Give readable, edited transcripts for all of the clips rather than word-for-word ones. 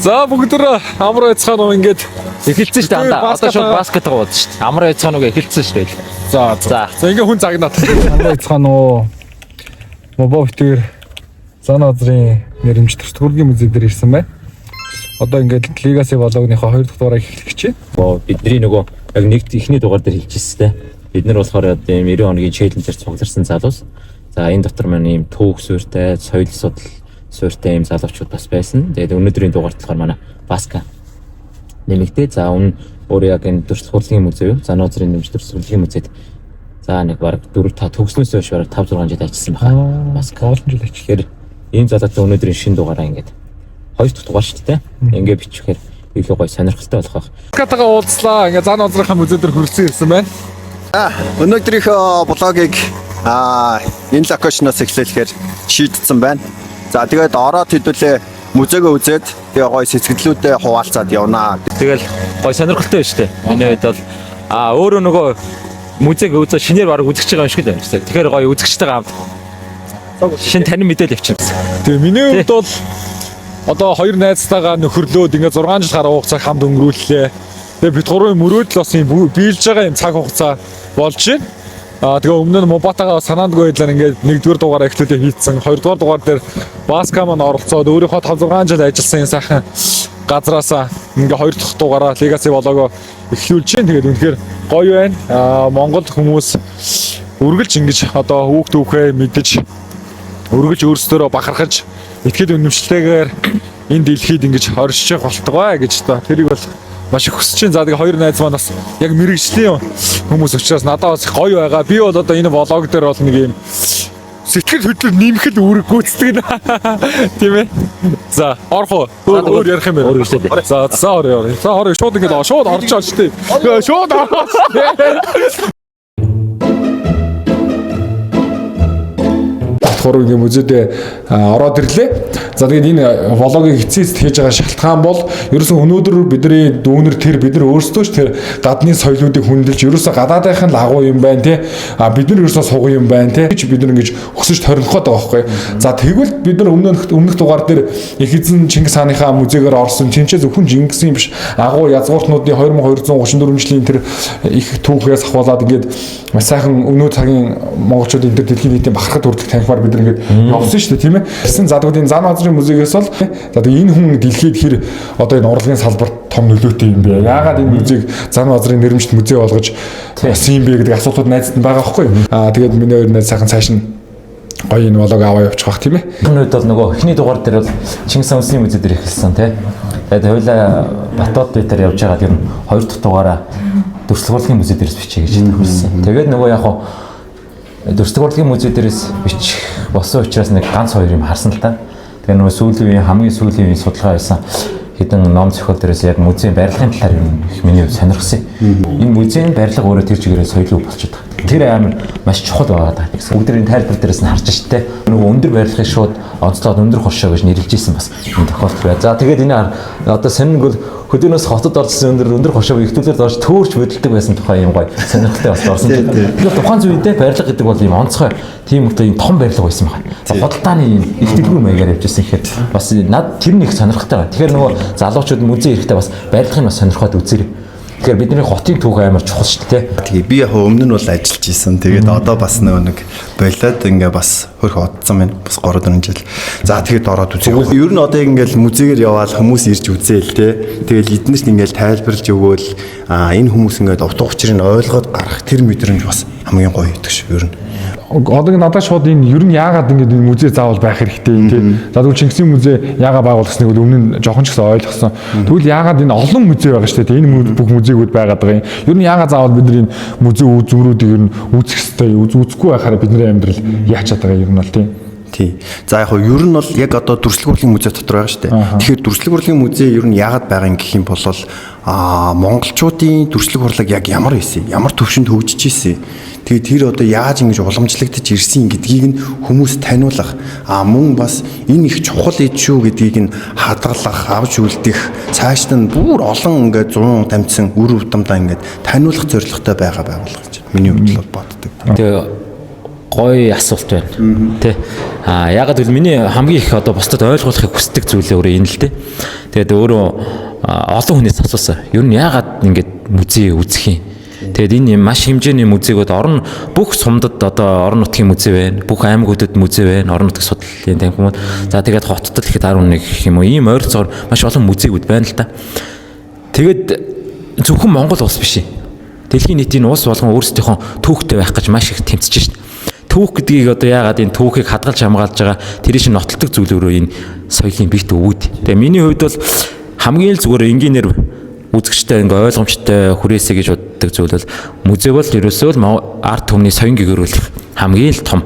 За бүгд амар байцгаана уу ингээд Эхэлсэн шүү дээ андаа. Одоо Баскет шууд баскетгаа бодсон шүү дээ. Амар байцгаана уу эхэлсэн шүү дээ. За за. За. За ингээ хүн загнаад. Амар байцгаана уу. Мобо битэр зан азрын нэрмж төртгөргийн музей дээр ирсэн байна. Одоо ингээд Legacy vlog-ныхоо 2 дахь дугаарыг эхлэх гэж байна. Боо бидний нөгөө яг нэг эхний дугаар дээр хэлчихсэн те. Бид нар болохоор одоо ийм 90 хоногийн челленжээр цугларсан залуус. За энэ дотор маань ийм түүх суурьтай, соёл судал суурьтай ийм залуучууд бас байсан. Тэгээд өнөөдрийн дугаарт болохоор манай Баска нэмэгдээ. За өмнө өөр яг энэ төрөлх хурлын музей юу? За нөөцрийн нэмж төрөлх хурлын музейд за нэг бараг 4 5 төгснөөс хойш бараг 5 6 жил ажилласан байна. Баска. Олон жил ажиллаа. Тэгэхээр ийм залуутай өнөөдрийн шин дугаараа ингээд хоёр дахь дугаар шүү дээ. Ингээ бичихээр илүү гоё сонирхолтой болох байх. Баскатагаа уулзлаа. Ингээ зан азрынхаа музей дээр хүрэлцэн ирсэн байна. Өнөөдрийнхөө блогийг энэ локейшноос эхлүүлэхээр шийдсэн байна. За тэгээд ороод хэдүүлээ музейгээ үзээд тэгээ гоё сэтгэлдүүдээ хуваалцаад явнаа. Тэгэл гоё сонирхолтой байна шүү дээ. Миний хувьд бол өөрөө нөгөө музейг үзээ шинээр бараг үзэж байгаа юм шиг л байна шүү дээ. Тэгэхээр гоё үзэгчтэйгээ хамт шин танин мэдээлэл явчихсан. Тэгээ миний хувьд бол одоо хоёр найзтайгаа нөхөрлөөд ингээ 6 жил гаруй хугацаа хамт өнгөрүүллээ. Тэгээ бид гурвын мөрөөдөл бас юм биелж байгаа юм цаг хугацаа болж байна. Тэгээ өмнө нь Мобатагаа санаандгүй байдлаар ингээд нэгдүгээр дугаараа эхлүүлээ хийцэн. Хоёрдугаар дугаар дээр Баска маань оролцоод өөрийнхөө 5 6 жил ажилласан энэ сайхан газраасаа ингээ хоёр дахь дугаараа Legacy vlog-оо эхлүүлж байна. Тэгээд үнэхээр гоё байна. Монгол хүмүүс үргэлж ингэж одоо хүүхд түүхээ мэдэж өргөж өөрсдөө бахархаж итгэл үнэмшилтэйгээр энэ дэлхийд ингэж оршиж явах болтугай гэж та тэрийг бол маш их хүсэж байна. За тэгээ хоёр найз маань бас яг мэрэгжлийн хүмүүс учраас надад бас их гоё байгаа. Би бол одоо энэ влог дээр бол нэг юм сэтгэл хөдлөл нэмэх л үүрэг гүйцэтгэв. Тийм ээ. За орох уу? Өөр өөр ярих юм байна. Өөр гэжлээ. За за орё орё. За орё шууд ингэж шууд орж шүү дээ. Шууд ороо. Хуруу ингээ музейд ороод ирлээ. За тэгээд энэ влогийг эцсийн эцэст хийж байгаа шалтгаан бол ерөөсөн өнөөдөр бидний дүүнер тэр бид нар өөрсдөө ч тэр гадны соёлоодыг хүндэлж ерөөсөн гадаадынх нь лагуу юм байна те. А бид нар ерөөсөн суган юм байна те. Гэж бид нар ингэж өксөж торнох гээд байгаа байхгүй. За тэгвэл бид нар өмнөх дугаар дээр их эзэн Чингис хааныхаа музейгээр орсон. Тинчээ зөвхөн Чингисийн биш агуу язгууртнуудын 2234 жилийн тэр их түүхээс ахуулаад ингээд маш сайхан өнөө цагийн монголчуудын тэр дэлхийн нийтийн бахархад хүртэх танхимаар бид нар ингээд явсан шүү дээ тийм ээ. Тэгсэн задгуудын зан азрын музейгээс бол за тэгээ энэ хүн дэлхийд хэр одоо энэ урлагийн салбарт том нөлөөтэй юм бэ? Яагаад энэ музейг зан азрын нэрмжт музей болгож болсон юм бэ гэдэг асуултууд найзад нь байгаа байхгүй юу? Тэгээд миний хоёр найз сайхан цааш нь гоё энэ влог аваа явчих бах тийм ээ. Энэ үед бол нөгөө эхний дугаар дээр бол Чингис үндэсний музей дээр эхэлсэн тий. Тэгээд хоёлаа Батбат бид нар явж байгаа ер нь хоёр дахь дугаараа Дүрслэх урлагийн музей дээрээс бичье гэж тохирсон. Тэгээд нөгөө яг хуу Дүрслэх урлагийн музей дээрээс бичих болсон учраас нэг ганц хоёр юм харсан л та. Тэгээд нөгөө сүүлийн үеийн хамгийн сүүлийн үеийн судалгаа байсан хэдэн ном зохиол дээрээс яг музейн барилгын талаар юм их миний хувьд сонирхсан. Энэ музейн барилга өөрөө тэр чигээрээ соёл өв болчиход байгаа. Тэр амар маш чухал байгаа даа гэсэн. Бүгд энэ тайлбар дээрээс нь харж штэ. Нөгөө өндөр барилгыг шууд онцлоод өндөр хоршоо гэж нэрлэж исэн бас энэ тохиолдол бай. За тэгээд энэ одоо сонин хөдөөнөөс хотод орсон өндөр өндөр хоршоо ихтүүлээр доош төөрч хөдөлдөг байсан тухай юм гоё сонирхолтой бас орсон. Тэгэхээр тухайн үедээ барилга гэдэг бол ийм онцгой тийм үгтэй ийм том барилга байсан байна. Худалдааны ийм их дэлгүүр маягаар явж байсан гэхээр бас над тэр нэг сонирхолтой байна. Тэгэхээр нөгөө залуучууд музей ирэхдээ бас барилгыг бас сонирхоод үзээрэй. Тэгэхээр бидний хотын түүх амар чухал шүү дээ. Тэгээ би яг өмнө нь бол ажиллаж исэн. Тэгээд одоо бас нөгөө нэг болоод ингээ бас хөрх одсон байна. Бас 3 4 жил. За тэгээд ороод үзье. Ер нь одоо яг ингээл музейгээр яваал хүмүүс ирж үзээл те. Тэгэл эднэрт ингээл тайлбарлаж өгөөл энэ хүмүүс ингээд утга учирыг ойлгоод гарах тэр мэдрэмж бас хамгийн гоё гэдэг шүү ер нь. Одоо надад шууд энэ ер нь яагаад ингэж энэ музей заавал байх хэрэгтэй юм те. За тэгвэл Чингисийн музей яагаад байгуулагдсныг бол өмнө нь жоохон ч гэсэн ойлгосон. Тэгвэл яагаад энэ олон музей байгаа шүү дээ. Энэ бүх музейгүүд байгаад байгаа юм. Ер нь яагаад заавал бид нар энэ музей үзмрүүдийг ер нь үзэх хэрэгтэй, үзэхгүй байхаараа бидний амьдрал яач чадгаа ер нь бол тийм. Тий. За яг хөө ер нь бол яг одоо дүрслэх урлагийн музей дотор байгаа шүү дээ. Тэгэхээр дүрслэх урлагийн музей ер нь яагаад байгаа юм гэх юм бол монголчуудын дүрслэх урлаг яг ямар байсан, ямар төвшөнд хөгжиж исэн. Тэгээд тэр одоо яаж ингэж уламжлагдаж ирсэн гэдгийг нь хүмүүс таниулах. Мөн бас энэ их чухал ид шүү гэдгийг нь хадгалах, авч үлдэх, цаашд нь бүр олон ингээд 100 дамжсан үр удамдаа ингээд таниулах зорилготой байгаа байгууллага гэж миний хувьд бол боддог. Тэгээ Гоё асуулт байна. Тэ. А ягаад гэвэл миний хамгийн их одоо бусдад ойлгуулахыг хүсдэг зүйл өөрөө энэ л дээ. Тэгээд өөрөө олон хүнээс асуусан. Ер нь яагаад ингэж музей үзэх юм? Тэгээд энэ маш хэмжээний музейгүүд орон бүх сумдад одоо орон нутгийн музей байна. Бүх аймагуудад музей байна. Орон нутгийн судлалын танхимууд. За тэгээд хотод л ихэд 11 гэх юм уу. Ийм ойролцоогоор маш олон музейгүүд байна л да. Тэгээд зөвхөн Монгол улс биш. Дэлхийн нийтийн улс болгон өөрсдийнхөө түүхтэй байх гэж маш их тэмцэж шин. Түүх гэдгийг одоо яагаад энэ түүхийг хадгалж хамгаалж байгаа тэрийг чинь нотолдог зүйл өөрөө энэ соёлын бит өвүүд. Тэгээ миний хувьд бол хамгийн л зүгээр энгийнээр үзэгчтэй ингээ ойлгомжтой хүрээсэй гэж боддог зүйл бол музей бол ерөөсөө л ард түмний соён гэгэрүүлэх хамгийн л том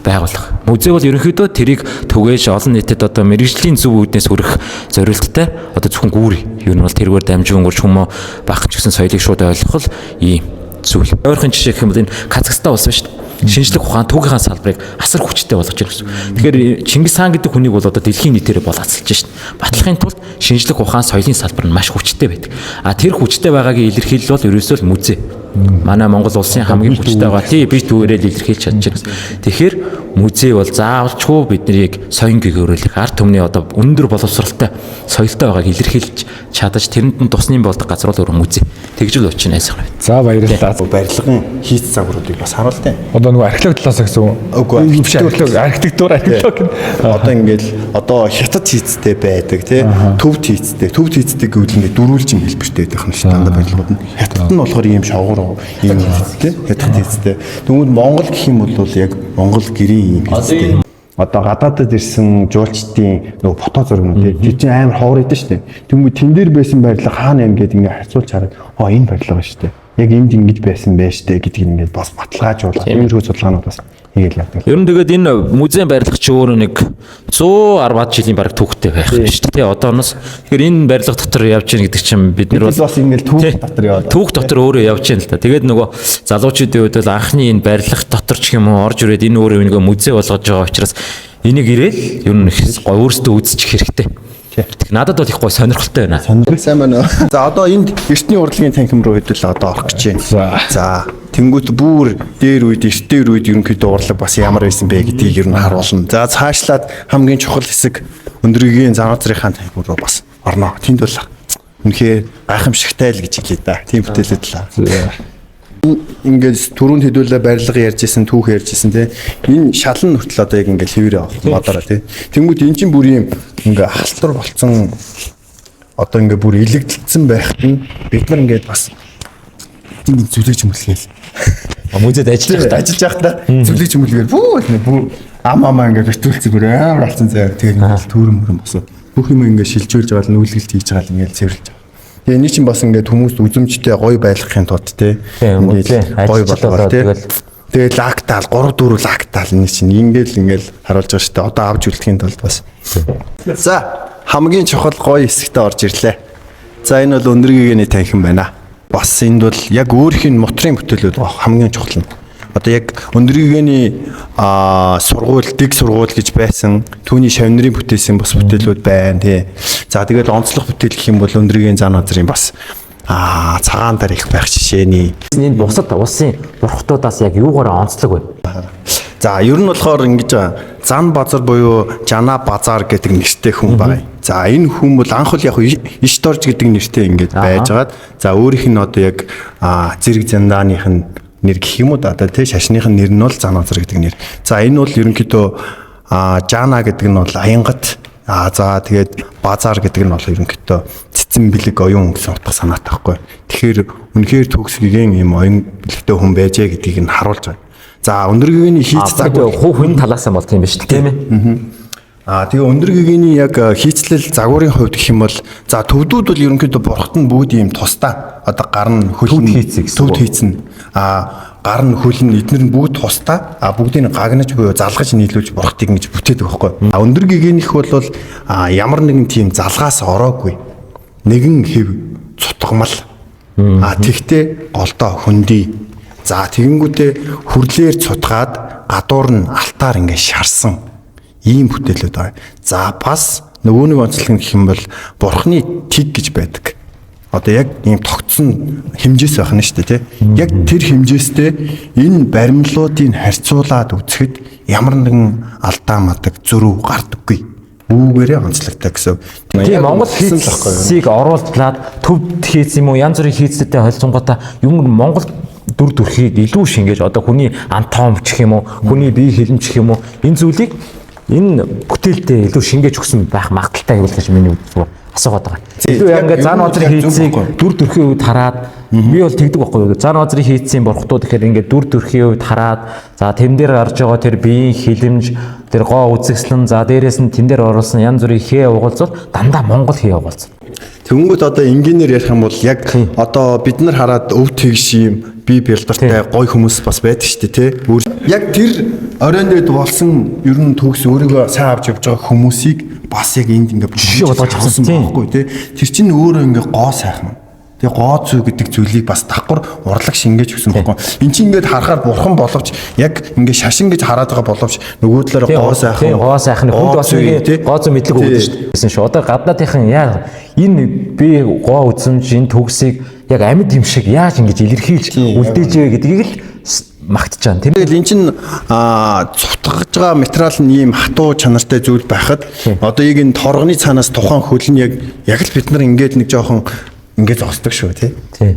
байгууллага. Музей бол ерөнхийдөө тэрийг түгээж олон нийтэд одоо мэргэжлийн зөв үүднээс хүрэх зорилттой одоо зөвхөн гүүр юу нь бол тэргээр дамжин өнгөрч хүмүү бах ч гэсэн соёлыг шууд ойлгох л ийм зүйл. Ойрхон жишээ гэх юм бол энэ Казахстан улс байна шүү дээ. Шинжлэх ухаан түүхийнхаа салбарыг асар хүчтэй болгож байна гэсэн. Тэгэхээр Чингис хаан гэдэг хүнийг бол одоо дэлхийн нийтээр болоцолж шин. Батлахын тулд шинжлэх ухаан соёлын салбар нь маш хүчтэй байдаг. А тэр хүчтэй байгаагийн илэрхийлэл бол ерөөсөө л музей. Манай Монгол улсын хамгийн хүчтэй байгаа тий бит үүрэл илэрхийлж чадж байна гэсэн. Тэгэхээр музей бол заавалчгүй биднийг соён гэгэрүүлэх ард түмний одоо өндөр боловсралтай соёлтой байгааг илэрхийлж чадаж тэрэнд нь тусны болдог газар бол өөр музей. Тэгж л уучна айсах байна. За баярлалаа. Барилгын хийц загваруудыг бас харуултаа. Одоо нөгөө археологи талаас гэсэн үг. Үгүй, биш археологи, архитектур, археологи. Одоо ингээл одоо хятад хийцтэй байдаг тий төвд хийцтэй. Төвд хийцтэй гэвэл ингээд дөрвөлжин хэлбэртэй байдаг юм шиг дандаа барилгууд нь. Хятад нь болохоор ийм шовгор ийм хийцтэй. Хятад хийцтэй. Тэгвэл Монгол гэх юм бол яг Монгол гэрийн ийм хийцтэй. Одоо гадаадад ирсэн жуулчдын нөгөө фото зургнууд тий тэр чинь амар ховор идэв шүү дээ. Тэнгүү тэн дээр байсан барилга хаана юм гээд ингээ харьцуулж хараад аа энэ барилга ба шүү дээ. Яг энд ингэж байсан байж шүү дээ гэдгийг ингээд бас баталгаажуулаад иймэрхүү судалгаанууд бас хийгээл явдаг. Ер нь тэгээд энэ музейн барилга чи өөрөө нэг 110 жилийн бараг түүхтэй байх юм шүү дээ. Одооноос тэгэхээр энэ барилга дотор явж гин гэдэг чинь бид нар Бид бас ингээл түүх дотор яваад. Түүх дотор өөрөө явж гин л та. Тэгээд нөгөө залуучуудын хувьд бол анхны энэ барилга дотор ч юм уу орж ирээд энэ өөрөө нөгөө музей болгож байгаа учраас энийг ирээл ер нь их гой өөрсдөө үзчих хэрэгтэй. Тэг надад бол их гой сонирхолтой байна. Сайн байна уу? За одоо энд эртний урлагийн танхим руу хэдүүл одоо орох гэж байна. За тэнгуут бүр дээр үед эрт дээр үед ерөнхийдөө урлаг бас ямар байсан бэ гэдгийг ер нь харуулна. За цаашлаад хамгийн чухал хэсэг өндөргийн зан газрынхаа танхим руу бас орно. Тэнд бол үнэхээр гайхамшигтай л гэж хэлээ да. Тийм бүтээлэд л. Ингээд түрүүнд хэдүүлээ барилга ярьж исэн, түүх ярьж исэн тий. Энэ шалан нүртэл одоо яг ингээд хэвээрээ авах модороо тий. Тэнгүүд эн чинь бүр юм ингээ халтур болцсон одоо ингээ бүр илэгдэлсэн байхад нь бид нар ингээд бас ингэ зүлэж мөлгээл. Музейд ажиллаж байхдаа Ажиллаж байхдаа зүлэж мөлгээл бүү бүр ам амаа ингээ битүүлсэн бүр амар болсон заяа. Тэгээд ингээд түүрэн мөрөн босоод бүх юм ингээ шилжүүлж байгаа л нүүлгэлт хийж байгаа л ингээд цэвэрлж байгаа. Тэгээ энэ чинь бас ингээд хүмүүст үзэмжтэй гоё байлгахын тулд тий. Тийм, Ингээд гоё ажилчид болгоод тий. болоод Тэгээ лактал 3 4 лактал энэ чинь ингээл ингээл харуулж байгаа шүү дээ. Одоо авч үлдэхийн тулд бас. За хамгийн чухал гоё хэсэгтээ орж ирлээ. За энэ бол өндөргийн танхим байна. Бас энд бол яг өөрийнх нь моторын бүтээлүүд байгаа хамгийн чухал нь. Одоо яг өндөргийн сургууль, дэг сургууль гэж байсан. Түүний шавнырын бүтээсэн бас бүтээлүүд байна тий. За тэгэл онцлог бүтээл гэх юм бол өндөргийн зан газрын бас цагаан дээр их байх жишээний. Энэ бусад улсын бурхтуудаас яг юугаар онцлог вэ? За ер нь болохоор ингэж байгаа. Зан базар буюу Жана базар гэдэг нэртэй хүн байгаа. За энэ хүн бол анх бол яг Ишторж гэдэг нэртэй ингээд байжгаад за өөрийнх нь одоо яг зэрэг занданых нь нэр гэх юм уу да одоо тий шашных нь нэр нь бол Зан базар гэдэг нэр. За энэ бол ерөнхийдөө Жана гэдэг нь бол аянгат за тэгээд базар гэдэг нь бол ерөнхийдөө цэцэн бэлэг оюун гэсэн утга санаатай байхгүй. Тэгэхээр үнэхээр төгсгөгийн юм оюун бэлэгтэй хүн байжээ гэдгийг нь харуулж байгаа. За өндөргийн хийц Загвар загвар хувь хүн талаас нь бол тийм биш тийм ээ. Тэгээ өндөр гэгээний яг хийцлэл загварын хувьд гэх юм бол за төвдүүд бол ерөнхийдөө бурхт нь бүгд ийм тусдаа одоо гар нь хөл Төвд нь хийцээ гэсэн төвд үг. хийцэн гар нь хөл нь эднэр нь бүгд тусдаа бүгдийг нь гагнаж буюу залгаж нийлүүлж бурхтыг ингэж бүтээдэг байхгүй. Өндөр гэгээнийх бол ямар нэгэн тийм залгаас ороогүй нэгэн хэв цутгамал тэгтээ голдоо хөндөй. За тэгэнгүүтээ хүрлээр цутгаад гадуур нь алтаар ингэ шарсан ийм бүтээлүүд байгаа. За бас нөгөө нэг онцлог нь гэх юм бол бурхны тэг гэж байдаг. Одоо яг ийм тогтсон хэмжээс байх нь шүү дээ, тий. Яг тэр хэмжээстэй энэ баримлуудыг харьцуулаад үзэхэд ямар нэгэн алдаа мадаг зөрүү гардаггүй. Үүгээрээ онцлогтой гэсэн. Тийм, Монгол хийцийг оруулаад төвд хийц юм уу, янз бүрийн хийцтэй холилдсонготой юм Монгол дүр төрхийг илүү шингээж, одоо хүний анатомч гэх юм уу, хүний бие хилэмч гэх юм уу, энэ зүйлийг энэ бүтээлдээ илүү шингээж өгсөн байх магадaltaй гэвэл гэж миний зүгээр асуугаад байгаа. Илүү яг ингээд зан озрын хийцийг дүр төрхийн үед хараад би бол тэгдэг байхгүй юу? Зан озрын хийцийн бурхтууд гэхээр ингээд дүр төрхийн үед хараад, за тэн дээр гарч байгаа тэр биеийн хилэмж, тэр гоо үзэсгэлэн, за дээрээс нь тэн дээр оруулсан янз бүрийн хээ угалцвал дандаа Монгол хээ угалцсан. Тэнгүүд одоо энгийнээр ярих юм бол яг одоо бид нар хараад өв тэгш юм бие бэлдэртэй гой хүмүүс бас байдаг шүү дээ, тий. Яг тэр оройн дэд болсон ер нь төгс өөрийгөө сайн авч явж байгаа хүмүүсийг бас яг энд ингээд жишээ болгож авсан байхгүй тий. Тэр чинь өөрөө ингээд гоо сайхан. Тэгээ гоо зүй гэдэг зүйлийг бас давхар урлаг шингээж өгсөн байхгүй. Эн чинь ингээд харахаар бурхан боловч яг ингээд шашин гэж хараад байгаа боловч нөгөө талаараа гоо сайхан. Гоо сайхан хүнд бас нэг гоо зүй мэдлэг өгдөг шүү дээ. Гэсэн шүү. Одоо гаднаадынхан яа энэ би гоо үзэмж энэ төгсийг яг амьд юм шиг яаж ингэж илэрхийлж үлдээж вэ гэдгийг л магтаж байгаа. Тийм. Тэгэл эн чинь цутгаж байгаа материал нь ийм хатуу чанартай зүйл байхад одоо яг энэ торгоны цаанаас тухайн хөл нь яг л бид нар ингээд нэг жоохон ингээд зогсдог шүү, тий.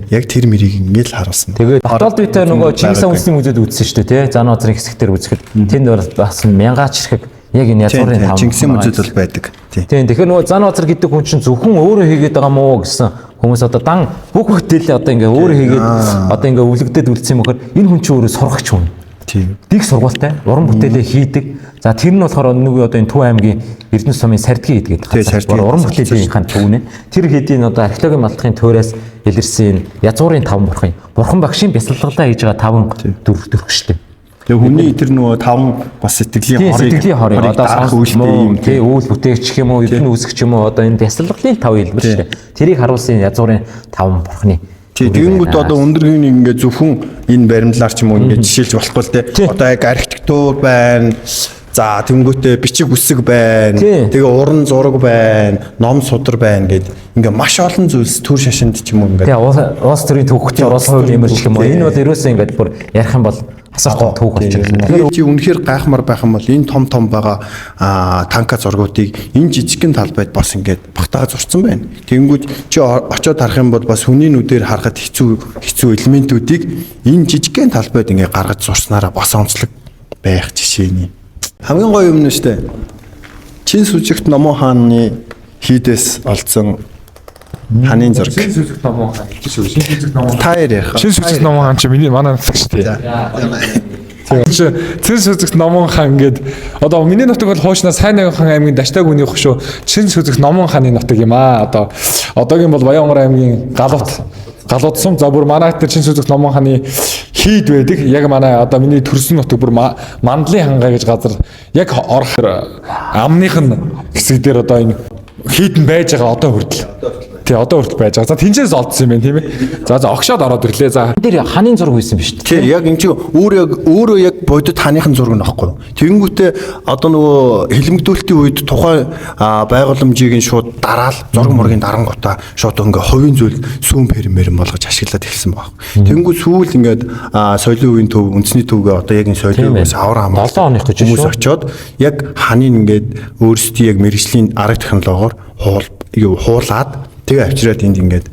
Яг тэр мэрийг ингээд л харуулсан. Тэгээд Баталд битэй нөгөө Чингис үндэсний музейд үзсэн шүү дээ, тий. Зан озрын хэсэг дээр үзэхэд тэнд бол бас мянга чирхэг яг энэ язгуурын тав. Чингисийн музейд бол байдаг. Тийм. Тэгэхээр нөгөө Зан озр гэдэг хүн чинь зөвхөн өөрөө хийгээд байгаа мó гэсэн хүмүүс одоо дан бүх бүтээлээ одоо ингээ өөрөө хийгээд одоо ингээ өвлөгдөд үлдсэн юм гэхээр энэ хүн чинь өөрөө сургагч хүн. Тийм. Диг сургуультай уран бүтээлээ хийдэг. За тэр нь болохоор нөгөө одоо энэ Төв аймгийн Эрдэнэт сумын Сардгийн хэд гэдэг газар. Уран бүтээлийн төвнэ. Тэр хэдийн одоо археологийн малдахын туйраас илэрсэн язгуурын таван бурхан. Бурхан багшийн бясалгалаа хийж байгаа таван дүр төрхштэй. Тэгээ хүний тэр нөгөө таван бас сэтгэлийн хорыг сэтгэлийн хорыг одоо сонсох юм тий, үйл бүтээгч юм уу, эрдэнэ үүсгэж юм уу, одоо энэ бясалгалын тав хэлбэр шүү дээ. Тэрийг харуулсан язгуурын таван бурханы. Тий, тэгэнгүүт одоо өндөр гүн ингээ зөвхөн энэ баримтлаар ч юм уу ингээ жишээлж болохгүй л тий. Одоо яг архитектур байна. За тэнгүүтээ бичиг үсэг байна. Тэгээ уран зураг байна, ном судар байна гэд ингээ маш олон зүйлс төр шашинд ч юм уу ингээ. Тэгээ улс төрийн түүхтэй улс хувийн юмэр ч юм уу. Энэ бол ерөөсөө ингээд бүр ярих юм бол асар том түүх болж байна. Тэгэхээр чи үнэхээр гайхмаар байх юм бол энэ том том байгаа танка зургуудыг энэ жижигхэн талбайд бас ингээд багтаа зурцсан байна. Тэгэнгүүт чи очиод харах юм бол бас хүний нүдээр харахад хэцүү элементүүдийг энэ жижигхэн талбайд ингээд гаргаж зурснараа бас онцлог байх жишээний. Хамгийн гоё юм нь шүү дээ. Чин сүжигт Номон хааны хийдээс олдсон ханын зураг. Чин сүжигт Номон хаан гэж шүү. Чин сүжигт Номон. Та ярих. Чин сүжигт Номон хаан чи миний манай нутаг шүү дээ. Чин сүжигт Номон хаан гээд одоо миний нутаг бол хуучнаа сайн нэгэн аймгийн Даштай гүний хөшөө Чин сүжигт Номон хааны нутаг юм аа. Одоо одоогийн бол Баян-Онгор аймгийн Галууд сум за бүр манай тэр Чин сүжигт Номон хааны хийд байдаг. Яг манай одоо миний төрсөн нутаг бүр Мандлын хангаа гэж газар яг орох амных нь хэсэг дээр одоо энэ хийд нь байж байгаа одоо хүртэл. Тий, одоо хүртэл байж байгаа. За тэнцээс олдсон юм байна, тийм ээ. За огшоод ороод ирлээ. За энэ дээр ханын зураг байсан биш үү? Тий, яг энэ чинь өөрөө яг бодит ханыхын зураг нөхгүй юу? Тэгэнгүүтээ одоо нөгөө хилэмгдүүлэлтийн үед тухайн байгууламжийг нь шууд дараал зураг мургийн дарангуудаа шууд ингээ хувийн зүйл сүүн пермэр болгож ашиглаад эхэлсэн баг. Тэгэнгүүт сүүл ингээд соёлын үеийн төв, үндэсний төвгээ одоо яг энэ соёлын үеэс авар хамгаалсан 7 оных гэж хүмүүс очиод яг ханын ингээд өөрсдийн яг мэрэгжлийн арга технологиор хуулаад тэгээ авчираад энд ингээд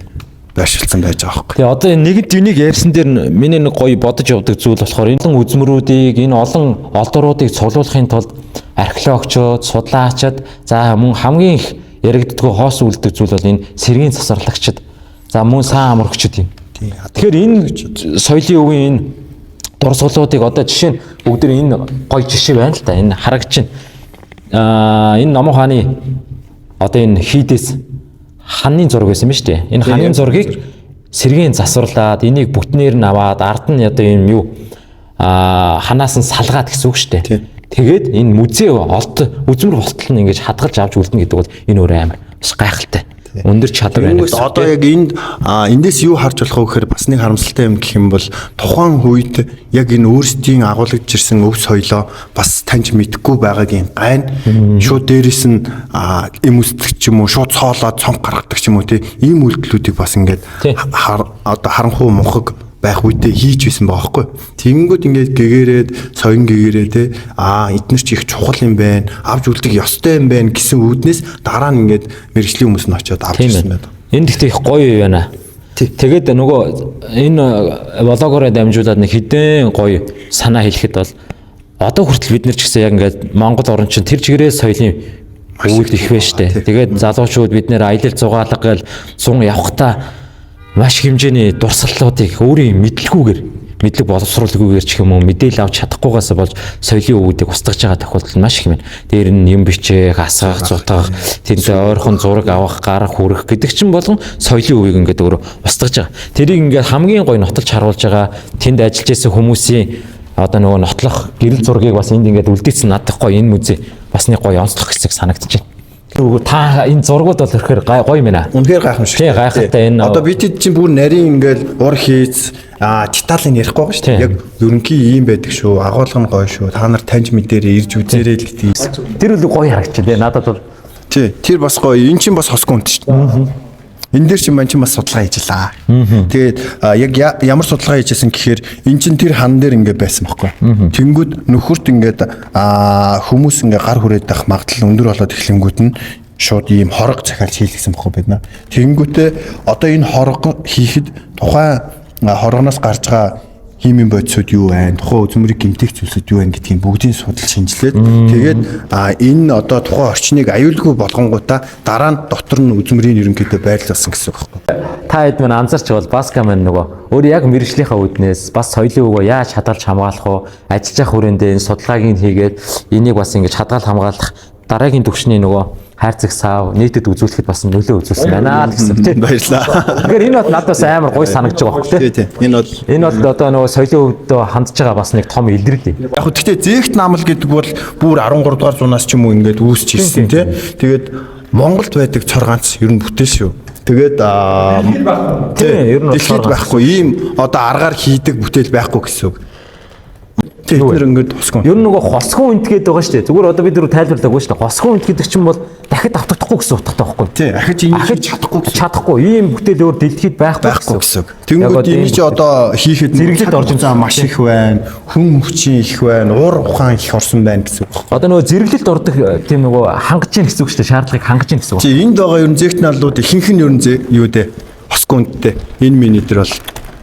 байршилсан байж байгаа байхгүй. Тэгээ одоо энэ нэгэнт юнийг ярьсан дээр миний нэг гоё бодож явдаг зүйл болохоор энэ олон үзмэрүүдийг, энэ олон олдооруудыг цуглуулахын тулд археологчид, судлаачид, за мөн хамгийн их яригддаггүй хоос үлддэг зүйл бол энэ сэргийн засварлагчид, за мөн сан амрагчид юм. Тэгэхээр энэ соёлын үеийн энэ дурсгалуудыг одоо жишээ нь бүгд энэ гоё жишээ байна л да. Энэ харагч нь энэ Номон хааны одоо энэ хийдээс ханны зураг байсан юм шүү дээ. Энэ ханын зургийг сэргийн засварлаад энийг бүтнээр нь аваад ард нь одоо юм юу ханаас нь салгаад гэсэн үг шүү дээ. Тэгээд энэ музей олд үзмэр болтол нь ингэж хадгалж авч үлдэнэ гэдэг бол энэ өөр амар бас гайхалтай. Өндөр чадвар байна. Тэгэнгүүт одоо яг энд эндээс юу харж болох вэ гэхээр бас нэг харамсалтай юм гэх юм бол тухайн үед яг энэ өөрсдийн агуулгаж ирсэн өв соёлоо бас таньж мэдэхгүй байгаагийн гайн шууд дээрэс нь эм үсдэг ч юм уу шууд цоолоод цонх гаргадаг ч юм уу тий ийм үйлдэлүүдийг бас ингээд одоо харанхуй мунхаг байх үедээ хийж байсан байгаа хгүй. Тэгэнгүүт ингээд гэгэрээд соён гэгэрээ те эднэр чи их чухал юм байна, авч үлдэх ёстой юм байна гэсэн үүднээс дараа нь ингээд мэрэгжлийн хүмүүс нь очиод авч ирсэн байна. Энд гэхдээ их гоё юм байна. Тэгээд нөгөө энэ блогоороо дамжуулаад нэг хэдэн гоё санаа хэлэхэд бол одоо хүртэл бид нар ч гэсэн яг ингээд Монгол орн чинь тэр чигээрээ соёлын өвөл их байна штэ. Тэгээд залуучууд бид нэр аялал зугаалга гээл сун явхдаа маш хэмжээний дурсгалуудыг өөрийн мэдлгүүгээр мэдлэг боловсруулгүйгээр ч юм уу мэдээлэл авч чадахгүйгаас болж соёлын өвүүдийг устгаж байгаа тохиолдол маш их юм. Дээр нь юм бичээх, асгах, зутгах, тэнцээ ойрхон зураг авах, гарах, хүрэх гэдэг чинь болгон соёлын өвийг ингээд өөрөө устгаж байгаа. Тэрийг ингээд хамгийн гоё нотолж харуулж байгаа тэнд ажиллаж исэн хүмүүсийн одоо нөгөө нотлох гэрэл зургийг бас энд ингээд үлдээсэн надад гоё энэ музей бас нэг гоё онцлог хэсэг санагдчихэв. Та энэ зургууд бол өрхөр гоё юм байна. Үнэхээр гайхамшигтай. Тий, гайхалтай энэ. Одоо бид хэд чинь бүр нарийн ингээл ур хийц деталыг ярихгүй байгаа шүү дээ. Яг ерөнхий ийм байдаг шүү. Агуулга нь гоё шүү. Та нар таньж мэдээрээ ирж үзээрэй л гэдэг. Тэр үл гоё харагдчих тий. Надад бол тий, тэр бас гоё. Энэ чинь бас хосгүй үнт шүү дээ. Энэ дээр чинь мань чинь бас судалгаа хийж лаа. Тэгээд яг ямар судалгаа хийжсэн гэхээр энэ чинь тэр хан дээр ингээд байсан байхгүй. Тэнгүүд нөхөрт ингээд хүмүүс ингээд гар хүрээд байх магадлал өндөр болоод эхлэнгүүт нь шууд ийм хорог захиалж хийлгэсэн байхгүй байна. Тэнгүүтээ одоо энэ хорог хийхэд тухайн хоргоноос гарч байгаа химийн бодисууд юу байна, тухайн үзмэрийг гэмтэх зүйлсүүд юу байна гэдгийг бүгдийг судалж шинжилээд тэгээд энэ одоо тухайн орчныг аюулгүй болгонгуудаа дараа нь дотор нь үзмэрийн ерөнхийдөө байрлуулсан гэсэн үг байхгүй. Та хэд мань анзарч бол Баска маань нөгөө өөр яг мэрэгжлийнхаа үүднээс бас соёлын өгөө яаж хадгалж хамгаалах уу, ажиллаж явах хүрээндээ энэ судалгааг нь хийгээд энийг бас ингэж хадгал хамгаалах дараагийн түвшний нөгөө хайрцаг сав нийтэд үзүүлэхэд бас нөлөө үзүүлсэн байна л гэсэн тийм. Баярлалаа. Тэгэхээр энэ бол надад бас амар гоё санагдаж байгаа байхгүй тийм. Энэ бол одоо нөгөө соёлын өвдөө хандж байгаа бас нэг том илрэл. Яг хөө гэхдээ зээгт намал гэдэг бол бүр 13 дугаар зуунаас ч юм уу ингээд үүсч ирсэн тийм. Тэгээд Монголд байдаг цор ганц ер нь бүтээл шүү. Тэгээд тийм ер нь дэлхийд байхгүй ийм одоо аргаар хийдэг бүтээл байхгүй гэсэн үг. Тэр ингээд хосгүй. Ер нь нөгөө хосгүй үнт гэдэг байгаа шүү дээ. Зүгээр одоо бид нэр тайлбарлаагүй шүү дээ. Хосгүй үнт гэдэг чинь бол дахид автагдахгүй гэсэн утгатай байхгүй. Тий, ахиж энийг хийж чадахгүй гэсэн. Чадахгүй. Ийм бүтээл өөр дэлхийд байхгүй гэсэн үг. Тэнгүүд энийг чи одоо хийхэд зэрэглэлд орж зам маш их байна, хүн хүчин их байна, уур ухаан их орсон байна гэсэн үг байхгүй. Одоо нөгөө зэрэглэлд ордог тийм нөгөө хангаж гин гэсэн үг шүү дээ. Шаардлагыг хангаж гин гэсэн үг. Тий, энд байгаа ер нь зэгт наллууд ихэнх нь ер нь юу дээ? Хосгүй үнттэй. Энэ миний дээр бол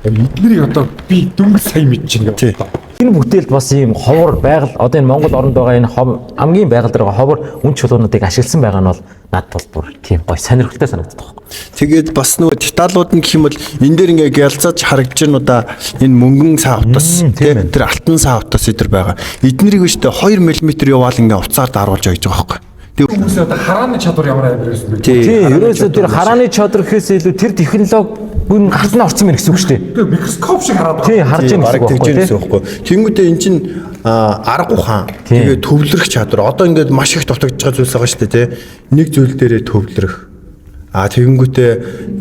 эднэрийг одоо би дөнгөж сая мэдчихэв Тий. Энэ бүтээлд бас ийм ховор байгаль одоо энэ Монгол оронд байгаа энэ хамгийн байгаль дээр байгаа ховор үн чулуунуудыг ашигласан байгаа нь бол надад бол бүр тийм гоё сонирхолтой санагддаг байхгүй. Тэгээд бас нөгөө деталууд нь гэх юм бол энэ дээр ингээ гялцаж харагдж байна уу да энэ мөнгөн саа утас тийм тэр алтан саа утас эдэр байгаа. Эднэрийг өштэй 2 мм яваал ингээ уцаар даруулж ойж байгаа байхгүй. Тэгээ хүмүүс одоо харааны чадвар ямар амар байсан бэ? Тийм, ерөөсөө тэр харааны чадвар гэхээс илүү тэр технологи нь гарснаа орсон мэн гэсэн үг шүү дээ. Тэгээ микроскоп шиг хараад байгаа. Тийм, харж байгаа гэсэн үг байхгүй. Тэнгүүдээ эн чинь арга ухаан тэгээ төвлөрөх чадвар. Одоо ингээд маш их дутагдж байгаа зүйлс байгаа шүү дээ, тий. Нэг зүйл дээрээ төвлөрөх. Тэгэнгүүтээ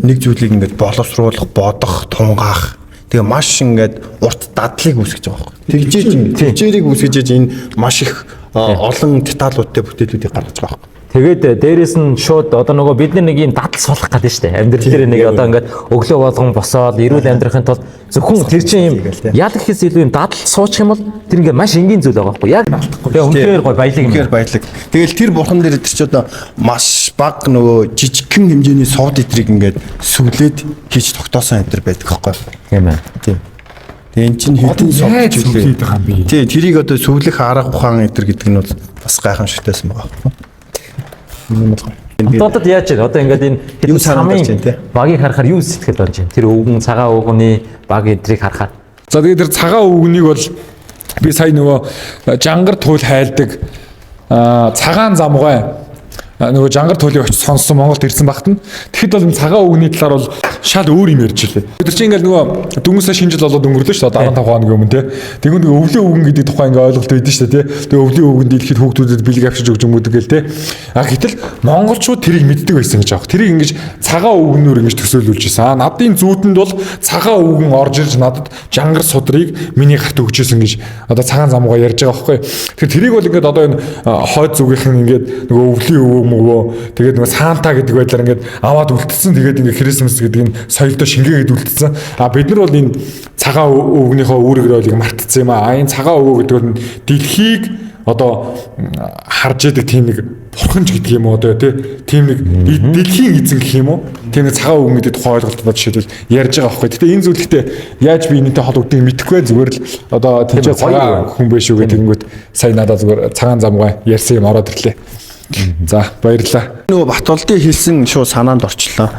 нэг зүйлийг ингээд боловсруулах, бодох, тунгаах. Тэгээ маш ингээд урт дадлыг үүсгэж байгаа байхгүй. Тэгжээж тэгжээрийг үүсгэж энэ маш их олон деталуудтай бүтээлүүдийг гаргаж байгаа байхгүй. Тэгээд дээрэс нь шууд одоо нөгөө бид нар нэг юм дадал суулгах гэдэг шүү дээ. Амьдрал дээр нэг одоо ингээд өглөө болгон босоод эрүүл амьдрахын тулд зөвхөн тэр чинь юм ял гэхээс илүү юм дадал суучих юм бол тэр ингээд маш энгийн зүйл байгаа байхгүй яг. Тэгээ үнэхээр гоё баялаг юм. Үнэхээр баялаг. Тэгэл тэр бурхан дээр тэр чи одоо маш бага нөгөө жижигхэн хэмжээний сууд идрийг ингээд сүглээд хийж тогтоосон энэ төр байдаг байхгүй. Тийм ээ. Тийм. Тэгээ эн чинь хэдэн сууд сүглээд байгаа юм бэ? Тийм, тэрийг одоо сүглэх арга ухаан энэ төр гэдэг нь бол бас гайхамшигтайсан байгаа байхгүй. Одод яаж вэ? Одоо ингээд энэ юу санаад байна те? Багийг харахаар юу сэтгэл болж байна? Тэр өвгөн цагаан өвгөний баг эдрийг харахаар. За тэгээд тэр цагаан өвгөнийг бол би сая нөгөө жангар туйл хайлдаг цагаан замгай Нөгөө жангар төлөв очиж сонссон, Монголд ирсэн багт нь. Тэгэхэд бол энэ цагаан өвгөний талаар бол шал өөр юм ярьж илээ. Тэр чинь ингээл нөгөө дөнгөсөө шинэ жил болоод өнгөрлөө шүү дээ. Одоо 15 хоногийн өмнө те. Тэгвэл нөгөө өвлийн өвгөн гэдэг тухай ингээ ойлголт өгдөн шүү дээ те. Тэгээ өвлийн өвгөн дийлэхэд хүүхдүүдэд бэлэг авчиж өгч юм гэдэг гээл те. А гэтэл монголчууд тэрийг мэддэг байсан гэж аах. Тэрийг ингэж цагаан өвгөнөөр ингэж төсөөлүүлж ирсэн. А надын зүүдэнд бол цагаан өвгөн орж ирж надад жангар судрыг миний гарт өгч исэн гэж одоо цагаан замууга ярьж байгаа байхгүй. Тэгэхээр тэрийг бол ингээд одоо энэ хойд зүгийнх нь ингээд нөгөө өвлийн өвөө мөвөө тэгээд нөгөө Санта гэдэг байдлаар ингээд аваад үлдсэн. Тэгээд ингээд Christmas гэдэг энэ соёлдоо шингээгээд үлдсэн. А бид нар бол энэ цагаан өвгнийхөө үүрэг ролыг мартцсан юм аа. Энэ цагаан өвөө гэдэг нь дэлхийг одоо харж идэг тийм нэг бурхан ч гэдэг юм уу, одоо тий, тийм нэг дэлхийн эзэн гэх юм уу, тийм нэг цагаан өвгөн гэдэг тухай ойлголтод жишээлбэл ярьж байгаа байхгүй. Гэтэ энэ зүйлхдээ яаж би энэтэй холбогдгийг мэдэхгүй, зүгээр л одоо тийч цагаан хүн биш үү гэдэнгүүт сая надад зүгээр цагаан замгаа ярьсан юм ороод ирлээ. За, баярлалаа. Нөгөө Батулдын хэлсэн шууд санаанд орчлоо.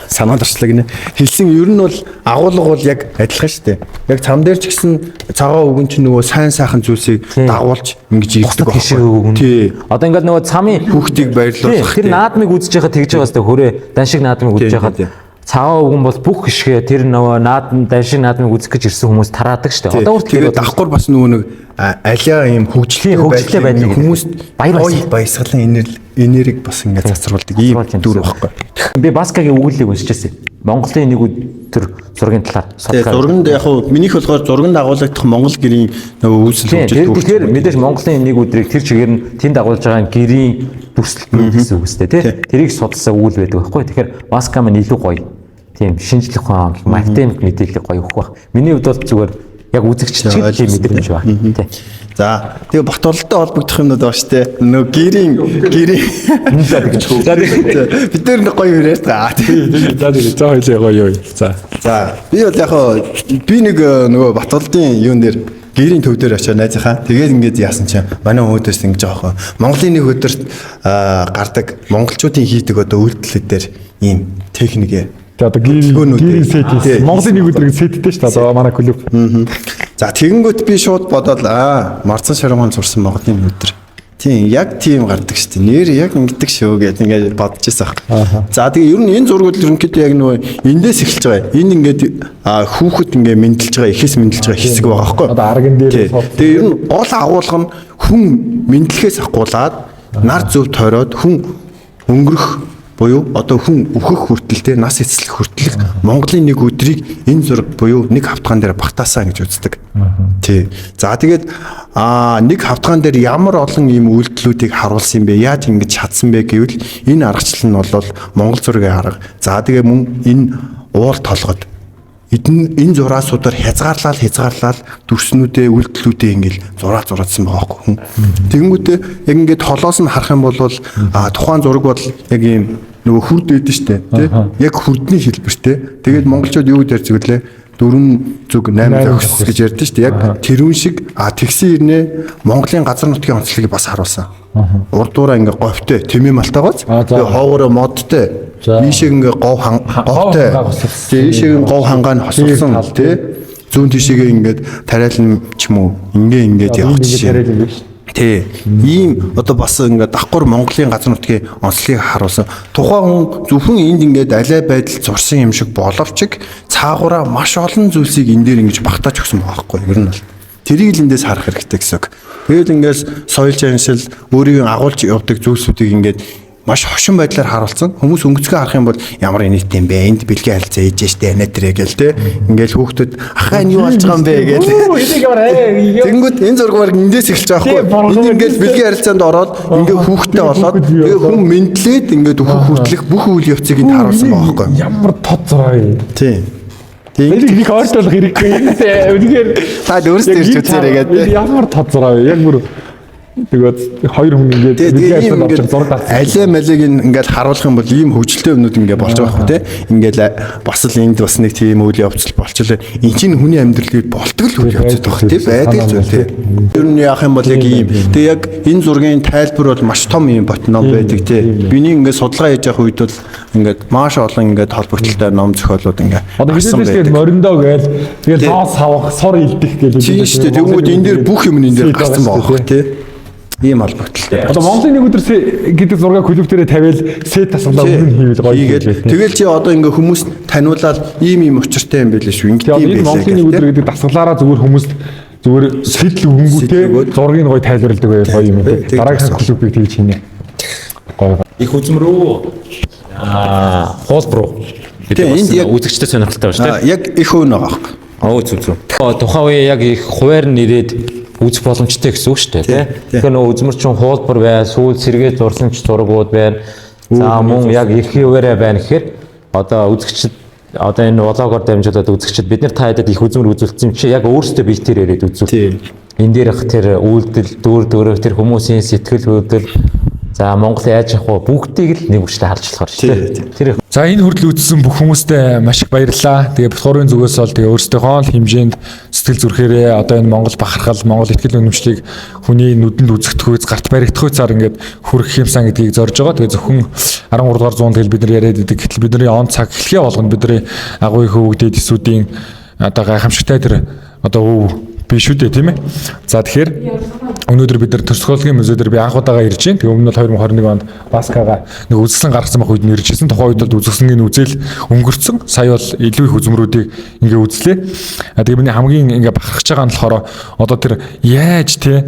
Санаанд орчлоо гинэ. Хэлсэн ер нь бол агуулга бол яг адилхан шүү дээ. Яг цам дээр ч гэсэн цагаан өвгөн чинь нөгөө сайн сайхан зүйлсийг дагуулж ингэж ирдэг байхгүй. Тий. Одоо ингээд нөгөө цамын хүүхдийг баярлуулах. Тэр наадмыг үзэж байхад тэгж байгаа сте хөрөө даншиг наадмыг үзэж байхад цагаан өвгөн бол бүх хишгээ тэр нөгөө наадам даншиг наадмыг үзэх гэж ирсэн хүмүүс тараадаг шүү дээ. Одоо хүртэл давхар бас нөгөө нэг алиа юм хөгжилтэй байдлыг хүмүүст баяр баясгалан энерги бас ингээд цацруулдаг ийм дүр байхгүй. Би Баскагийн өгүүллийг уншиж байсан. Монголын нэг өдөр зургийн талаар судалгаа. Зурганд яг хуу минийх болохоор зурганд дагуулагдах Монгол гэрийн нөгөө үүсэл хөгжил. Тэгэхээр мэдээж Монголын нэг өдрийг тэр чигээр нь тэнд дагуулж байгаа гэрийн дүрслэлт гэсэн үг үстэй тий. Тэрийг судалсан өгүүл байдаг байхгүй. Тэгэхээр Баска маань илүү гоё. Тийм шинжлэх ухаан, академик мэдээлэл гоё өгөх байх. Миний хувьд бол зүгээр яг үзэгчд тийм мэдрэмж байна. Тий. За, тэгээ Батултай холбогдох юмнууд байгаа шүү дээ. Нөгөө гэрийн За, бид нар нэг гоё яриад байгаа. За, за, хоёлаа гоё юу. За. За, би бол яг би нэг нөгөө Батулдын юун дээр гэрийн төв дээр очиад найзынхаа тэгээд ингээд яасан чинь манай өөдөөс ингэж байгаа хөө. Монголын нэг өдөрт гардаг монголчуудын хийдэг одоо үйлдэлүүд дээр ийм техник. Тэгээ одоо гэрийн сет хийсэн. Монголын нэг өдрийг сеттэй шүү дээ одоо манай клуб. За, тэгэнгүүт би шууд бодоод Марцан шарган зурсан Монголын өдөр. Тийм, яг тийм гардаг шүү дээ. Нэр яг ингэдэг шүү гэдээ ингээд бодож байсан баг. За, тэгээ ер нь энэ зургууд ерөнхийдөө яг нөгөө эндээс эхэлж байгаа. Энэ ингээд хүүхэд ингээд мэдлж байгаа, ихээс мэдлж байгаа хэсэг байгаа байхгүй. Одоо арган дээр. Тэгээ ер нь гол агуулга нь хүн мэдлэхээс ахгуулаад нар зөв тойроод хүн өнгөрөх буюу одоо хүн өөхөх хүртэл те нас эцэслэх хүртэл Монголын нэг өдрийг энэ зураг буюу нэг хавтгаан дээр багтаасаа гэж үздэг. Тий. За, тэгээд нэг хавтгаан дээр ямар олон ийм үйлдэлүүдийг харуулсан юм бэ? Яаж ингэж чадсан бэ гэвэл энэ аргачлал нь бол Монгол зургийн арга. За, тэгээ мөн энэ уул толгод энэ зураасуудаар хязгаарлал дүрснүүдээ үйлдэлүүдээ ингээл зураа зураадсан байгаа байхгүй хүн. Тэгэнгүүтээ яг ингээд холоос нь харах юм бол тухайн зураг бол яг ийм нөгөө хүрд өгдөн штэ тий. Яг хүрдний хэлбэртэй. Тэгээд монголчууд юу гэж ярьдаг вүлээ? 4 зүг 8 зохис гэж ярьдэн штэ. Яг тэрүүн шиг тэгсэн ирнэ Монголын газар нутгийн онцлогийг бас харуулсан. Урдуураа ингээ говьтой тэмээ малтайгооц. Тэгээ хоогоороо модтой. Ийшээ ингээ говь говьтой. Тэгээ ийшээ говь хангаа нь хосолсон тий. Зүүн тишээгээ ингээд тариалан ч юм уу ингээ ингээд явах жишээ. Тий. Ийм одоо бас ингээд давхар Монголын газар нутгийн онцлогийг харуулсан. Тухайн хүн зөвхөн энд ингээд алей байдал зурсан юм шиг боловч цаагаараа маш олон зүйлсийг энэ дээр ингэж багтааж өгсөн байгаа байхгүй юу? Ер нь бол тэрийг л эндээс харах хэрэгтэй гэсэн үг. Тэгэл ингээд соёл жаншил өөрийг агуулж явдаг зүйлсүүдийг ингээд маш хошин байдлаар харуулсан. Хүмүүс өнгөцгөө харах юм бол ямар инээдтэй юм бэ? Энд бэлгийн харилцаа ээж штэ анаа тэрэ гэл те. Ингээл хүүхдүүд ахаа энэ юу болж байгаа юм бэ гэл. Энийг ямар Тэнгүүд энэ зураг баг эндээс эхэлж байгаа байхгүй. Энд ингээл бэлгийн харилцаанд ороод ингээ хүүхдтэй болоод тэгээ хүн мэдлээд ингээд өөхөх хүртэлх бүх үйл явцыг энд харуулсан байгаа байхгүй. Ямар тод зураг юм. Тийм. Энийг их ойртуулах хэрэггүй. Үнэхээр та өөрсдөө ирж үзээрэй гэдэг. Ямар тод зураг вэ? Яг бүр тэгээд хоёр хүн ингээд бэлгийн харилцаанд зураг авсан. Алей малыг ингээд харуулах юм бол ийм хөгжилтэй юмнууд ингээд болж байгаа байхгүй тий. Ингээд бас л энд бас нэг тийм үйл явцал болчихлоо. Энд чинь хүний амьдралыг болтго л үйл явц байх тий. Байдаг зүйл тий. Ер нь яах юм бол яг ийм. Тэгээ яг энэ зургийн тайлбар бол маш том ийм бот ном байдаг тий. Миний ингээд судалгаа хийж явах үед бол ингээд маш олон ингээд холбогдлолтой ном зохиолууд ингээд одоо хэдийгээр тэгээд мориндоо гээл тэгээд ноос авах, сор илдэх гээл тийм шүү дээ. Тэгвэл энэ дээр бүх юм энэ дээр гарсан байгаа байхгүй тий. Ийм холбогдлолтой. Одоо Монголын нэг өдөр гэдэг зураг клуб дээрээ тавиал сет тасгалаа өмнө хийвэл гоё. Хийгээл тэгэл чи одоо ингээ хүмүүс таниулаад ийм ийм учиртай юм байлээ шүү. Ингээ ийм байлээ. Монголын нэг өдөр гэдэг дасгалаараа зүгээр хүмүүст зүгээр сэтэл өнгөтэй зургийг гоё тайлбарладаг байл гоё юм тий. Дараагийн клубыг тэгж хийнэ. Гоё. Их үзэм рүү хуул руу. Тийм энд яг үзэгчтэй сонирхолтой байна шүү дээ. Яг их өн байгаа байхгүй. Оо зүг зүг. Тухайн үе яг их хуваар нь ирээд үзэх боломжтой гэсэн үг шүү дээ тий. Тэгэхээр нөгөө үзмэр чинь хуулбар бай, сүүл сэргээ зурсан ч зургууд байна. За мөн яг их юугаараа байна гэхээр одоо үзэгчд одоо энэ влогоор дамжуулаад үзэгчд бид нар та хэдэд их үзмэр үзүүлсэн юм чи яг өөрсдөө биетээр ирээд үзүүл. Энэ дээрх тэр үйлдэл, дүүр дөрөв тэр хүмүүсийн сэтгэл хөдлөл за Монгол яаж явах вэ? Бүгдийг л нэг үгчлээ харж болохоор шүү дээ. Тэр За энэ хүртэл үзсэн бүх хүмүүстээ маш их баярлалаа. Тэгээ Бутгуурын зүгээс бол тэгээ өөрсдийнхөө л хэмжээнд сэтгэл зүрхээрээ одоо энэ Монгол бахархал, Монгол ихтгэл үнэмшлийг хүний нүдэнд үзэгдэхүйц, гарт баригдахүйцаар ингээд хүргэх юмсан гэдгийг зорж байгаа. Тэгээ зөвхөн 13 дугаар зуунд тэгэл бид нар яриад идэг. Гэтэл бидний он цаг эхлэхээ болгоно бидний агуу их өвөгдөд эсүүдийн одоо гайхамшигтай тэр одоо өв биш үү дээ тийм ээ. За тэгэхээр өнөөдөр бид нар Төрсгөөлгийн музей дээр би анх удаага ирж байна. Тэгээ өмнө нь 2021 онд Баскага нэг үзэсгэлэн гаргасан байх үед нь ирж ирсэн. Тухайн үед бол үзэсгэлэнгийн үзэл өнгөрцөн. Сая бол илүү их үзмрүүдийг ингээ үзлээ. А тэгээ миний хамгийн ингээ бахархаж байгаа нь болохоор одоо тэр яаж те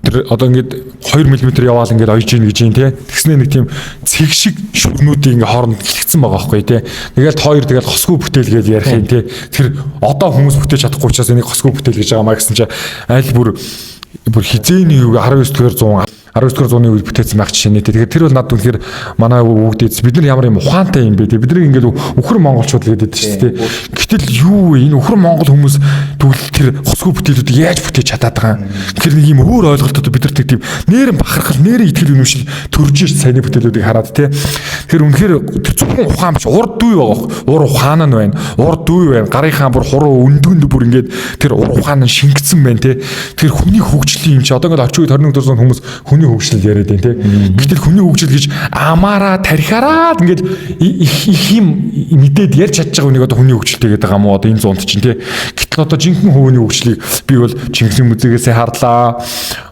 тэр одоо ингээд 2 мм яваал ингээд ойж ийн гэж юм те. Тэгснээ нэг тийм цэг шиг шүрнүүдийг ингээ хооронд хэлэгдсэн байгаа байхгүй те. Тэгэл хоёр тэгэл хосгүй бүтээл гэж ярих юм те. Тэр одоо хүмүүс бүтээж чадахгүй учраас энийг хосгүй бүтээл гэж байгаа маа гэсэн чи аль бүр хизээний юу 19 дугаар зуун 19 дугаар зууны үед бүтээсэн байх жишээ нэ. Тэгэхээр тэр бол над үнэхээр манай өвгдээц бид нар ямар юм ухаантай юм бэ те. Бид нар ингээд үхэр монголчууд л гэдэг шүү дээ. Гэтэл юу вэ? Энэ үхэр монгол хүмүүс тэгвэл тэр хосгүй бүтээлүүдийг яаж бүтээж чадаад байгаа юм? Тэгэхээр нэг юм өөр ойлголтод бид нар тийм нэрэн бахархал, нэрэн итгэл үнэмшил төрж ш саяны бүтээлүүдийг хараад те. Тэгэхээр үнэхээр тэр зөвхөн ухаан биш, ур дүй байгаа. Ур ухаан нь байна. Ур дүй байна. Гарынхаа бүр хуруу өндгөнд бүр ингээд тэр ур ухаан нь шингэцэн байна те. Тэр хүний хөгжлийн юм чи одоо ингээд орчин үед 21 дугаар зуунд хүмүүс хүний хөгжил яриад байна те. Гэтэл хүний хөгжил гэж амаараа тархиараа ингээд их юм мэдээд ярьж чадж байгаа хүнийг одоо хүний хөгжилтэй гэдэг юм уу одоо энэ зуунд чинь те. Гэтэл одоо жинхэнэ хүний хөгжлийг би бол Чингисийн музейгээс харлаа.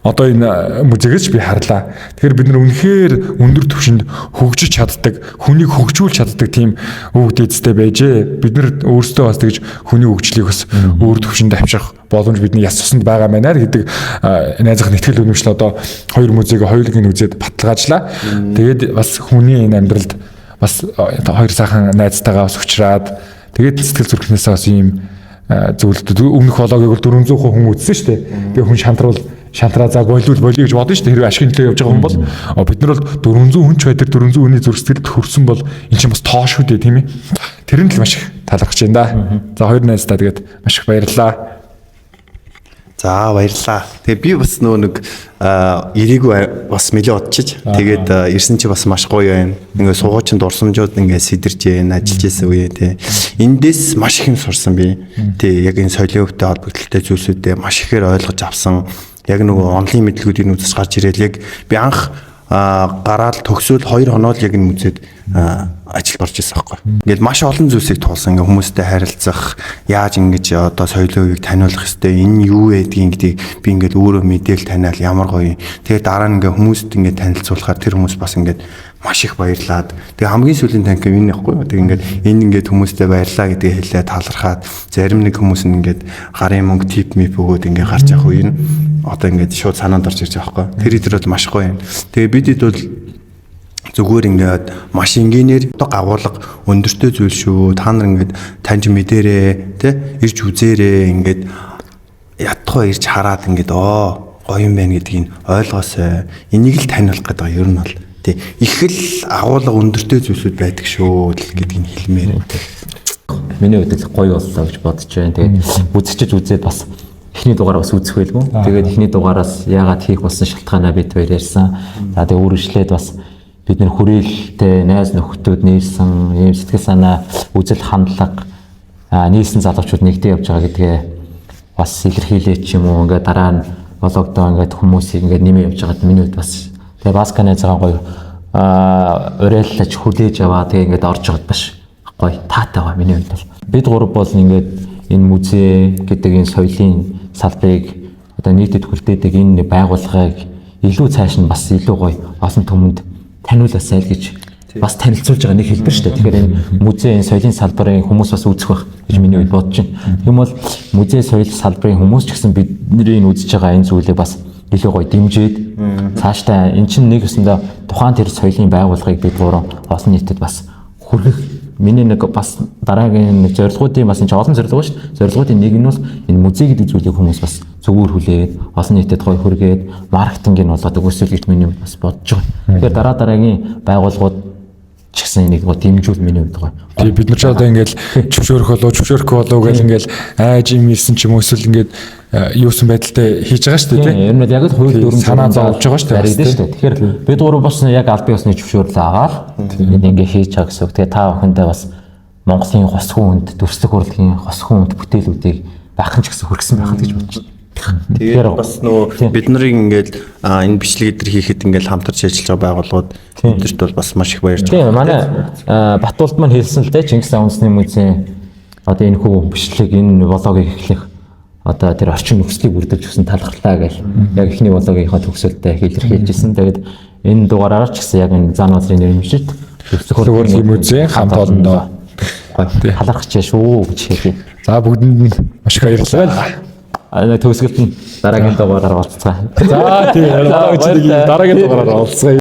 Одоо энэ музейгээс би харлаа. Тэгэхээр бид нар үнэхээр өндөр түвшинд хөгжиж чаддаг, хүнийг хөгжүүлж чаддаг тийм өвгдээдтэй байжээ. Бид нар өөрсдөө бас тэгж хүний хөгжлийг бас өөр түвшинд авчрах боломж бидний яс цуснд байгаа маа гэдэг найзах нэтгэл үнэмшил одоо хоёр музейг хоёулыг нь үзээд баталгаажлаа. Тэгээд бас хүний энэ амьдралд бас хоёр сайхан найзтайгаа бас учраад тэгээд сэтгэл зүрхнээсээ бас ийм зүйлд өмнөх вологыг бол 400% хүн үзсэн шүү дээ. Тэгээ хүн шантруул шантраа за болиул болиё гэж бодно шүү дээ. Хэрвээ ашигын төлөө явж байгаа хүн бол бид нар бол 400 хүн ч бай тэр 400 хүний зүрх сэтгэлд хөрсөн бол эн чинь бас тоо шүү дээ тийм ээ. Тэр нь л маш их талархаж байна да. За хоёр найздаа тэгээд маш их баярлалаа. За баярлалаа. Тэгээ би бас нөгөө нэг ирээгүй бас нэлээд удчиж. Тэгээд ирсэн чи бас маш гоё юм. Ингээ суугаачин дурсамжууд ингээ сэдэрж जैन ажиллаж исэн үе тий. Эндээс маш их юм сурсан би. Тий яг энэ соёлын өвтэй холбогдлолтой зүйлсүүдээ маш ихээр ойлгож авсан. Яг нөгөө онлайн мэдлэгүүдийг үзэж гарч ирээл яг би анх гараал төгсөөл 2 хоноо л яг энэ музейд ажилд орж ирсэн байхгүй. Ингээд маш олон зүйлсийг туулсан. Ингээд хүмүүстэй харилцах, яаж ингэж одоо соёлын үеийг таниулах хэвтэй, энэ юу байдгийг гэдгийг би ингээд өөрөө мэдээл таниал ямар гоё. Тэгээд дараа нь ингээд хүмүүст ингээд танилцуулахаар тэр хүмүүс бас ингээд маш их баярлаад. Тэгээ хамгийн сүүлийн танк юм энэ байхгүй юу? Тэгээ ингээд энэ ингээд хүмүүстэй баярлаа гэдгийг хэлээ талархаад зарим нэг хүмүүс нь ингээд гарын мөнгө тип мип өгөөд ингээд гарч явах үе нь одоо ингээд шууд санаанд орж ирж байгаа байхгүй. Тэр өдөр бол маш гоё юм. Тэгээ бидэд бол зүгээр ингээд маш энгийнээр одоо гагуулга өндөртэй зүйл шүү. Та нар ингээд таньж мэдэрээ, тэ ирж үзээрээ ингээд ятгах ирж хараад ингээд гоё юм байна гэдгийг ойлгоосой. Энийг л таниулах гэдэг байгаа ер нь бол тий. Их л агуулга өндөртэй зүйлсүүд байдаг шүү гэдгийг хэлмээр. Миний хувьд л гоё боллоо гэж бодож байна. Тэгээд үзчихэж үзээд бас эхний дугаараа бас үзэх байлгүй. Тэгээд эхний дугаараас яагаад хийх болсон шалтгаанаа бид хоёр ярьсан. За тэгээд үргэлжлээд бас бид нэр хүрээлэлтэй найз нөхдөд нийлсэн ийм сэтгэл санаа, үзэл хандлага нийлсэн залуучууд нэгдээ явж байгаа гэдгээ бас илэрхийлээч юм уу. Ингээд дараа нь влогдоо ингээд хүмүүсийг ингээд нэмээ явж байгаад миний хувьд бас тэгээ Баска найзгаа гоё уриаллаж хүлээж аваа тэгээ ингээд орж байгаад бас гоё таатай байгаа миний хувьд бол. Бид гурав бол ингээд энэ музей гэдэг энэ соёлын салбарыг одоо нийтэд хүртээдэг энэ байгууллагыг илүү цааш нь бас илүү гоё олон түмэнд таниулаасай л гэж бас танилцуулж байгаа нэг хэлбэр шүү дээ. Тэгэхээр энэ музей, энэ соёлын салбарын хүмүүс бас үзэх байх гэж миний үед бодож байна. Тэгм бол музей соёл салбарын хүмүүс ч гэсэн бидний энэ үзэж байгаа энэ зүйлийг бас илүү гоё дэмжиж цаашдаа эн чинь нэг өсөндөө тухайн тэр соёлын байгууллагыг бид гурав олон нийтэд бас хүргэх миний нэг бас дараагийн нэг зорилгоудын бас энэ чинь олон зорилго шүү дээ. Зорилгоудын нэг нь бол энэ музей гэдэг зүйлийг хүмүүс бас зөвүүр хүлээд олон нийтэд гоё хүргээд маркетинг нь болоод өгөөсөл гэж миний бас бодож байгаа. Тэгэхээр дараа дараагийн байгууллагууд ч гэсэн энийг гоё дэмжүүл миний хувьд гоё. Тий, бид нар ч одоо ингээл зөвшөөрөх болов, зөвшөөрөхгүй болов гэл ингээл айж юм ирсэн ч юм уу эсвэл ингээд юусан байдалтай хийж байгаа шүү дээ, Тийм, тий. ер нь бол яг л хууль Тий, дүрм санаа зовж байгаа шүү дээ, бас, баригдана шүү дээ. Тэгэхээр бид гурав бас яг албан ёсны зөвшөөрлөө аваад энэ ингээ хийж байгаа гэсэн үг. Тэгээ та бүхэндээ бас Монголын хосгүй хүнд, дүрслэх урлагийн хосгүй хүнд бүтээлүүдийг бахан ч гэсэн хүргэсэн байх л гэж бодож байна. Тэгээд бас нөгөө бид нарыг ингээл энэ бичлэг эдэр хийхэд ингээл хамтарч ажиллаж байгаа байгууллагууд эдэрт бол бас маш их баярж Тийм, манай Батулд маань хэлсэн л дээ, Чингис хаан үндэсний музейн одоо энэ хүү бичлэг, энэ влогийг эхлэх одоо тэр орчин нөхцөлийг бүрдүүлж өгсөн талархлаа гэл яг эхний влогийнхаа төгсөлтөд илэрхийлж ирсэн. Тэгээд энэ дугаараар ч гэсэн яг энэ зан уулын нэрмжит дүрслэх Урлагийн музей хамт олондоо. гоё талархаж шүү гэж хэлье. За, бүгдэнд нь маш их баярлалаа. А төгсгөлт нь дараагийн дугаараар уулзцаа. За, тий. За, баярлалаа. Дараагийн дугаараар уулзъя.